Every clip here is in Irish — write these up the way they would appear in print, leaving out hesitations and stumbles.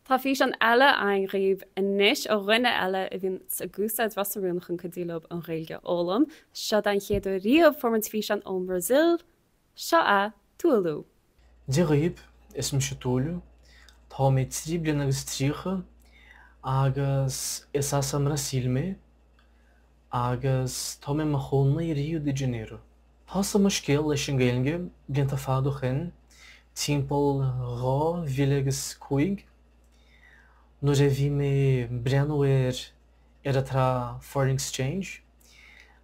Tá físeán eile againn dhaoibh anois ó dhuine eile a bhíonn ag úsáid Ros na Rún chun cuidiú leo an Ghaeilge a fhoghlaim. Seo den chéad uair riamh fuair muid físeán ón mBrasaíl. Seo é Túlio. Dia dhaoibh, is mise Túlio, tá mé 3 bliana agus 30 agus is as an mBrasaíl mé agus tá mé i mo chónaí i Rio de Janeiro. Thosaigh mo scéal leis an Gaeilge blianta fada ó shin, timpeall 2005, nuair a bhí mé ag breathnú ar ar an tsraith Foreign Exchange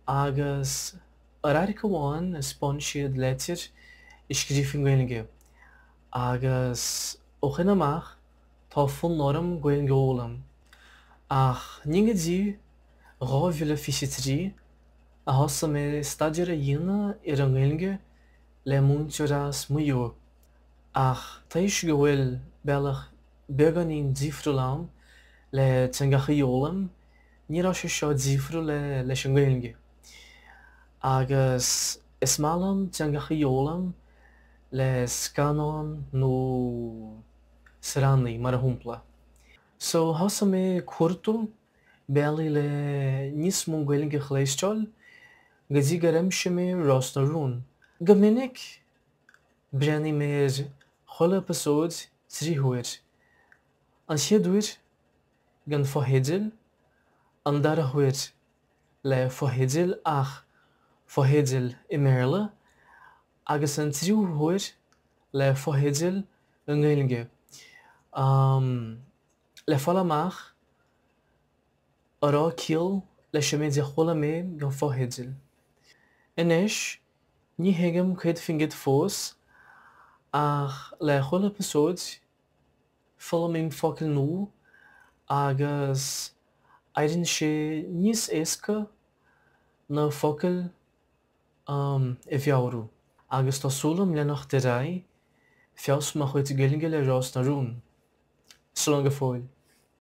agus ar radharc amháin thaispeáin siad leitir scríofa i nGaeilge agus ó shin amach tá fonn orm Gaeilge a fhoghlaim ach ní go dtí 2023 a thosaigh mé staidéar a dhéanamh ar an nGaeilge le múinteoir as Maigh Eo, ach toisc go bhfuil bealach beagáinín difriúil a'm le teangacha a fhoghlaim, ní raibh sé seo difriúil leis an nGaeilge. Agus is maith liom teangacha a fhoghlaim le scannán nó sraitheanna, mar shampla. So thosaigh mé ag cuartú bealaí le níos mó Gaeilge a chloisteáil go dtí gur aimsigh mé Ros na Rún. Go minic, breathnaím ar chuile eipeasóid 3 huair. An chéad uair gan fotheidil, an dara huair le fotheidil ach fotheidil i mBéarla agus an tríú huair le fotheidil i nGaeilge. Le fáil amach an raibh ciall leis an méid a chuala mé gan fotheidil. Anois, ní thuigim 100% fós, ach le chuile eipeasóid, foghlaimím focail nua agus éiríonn sé níos éasca na focail a mheabhrú. Agus tá súil agam leanacht ar aghaidh feabhsú mo chuid Gaeilge le Ros na Rún. Slán go fóill.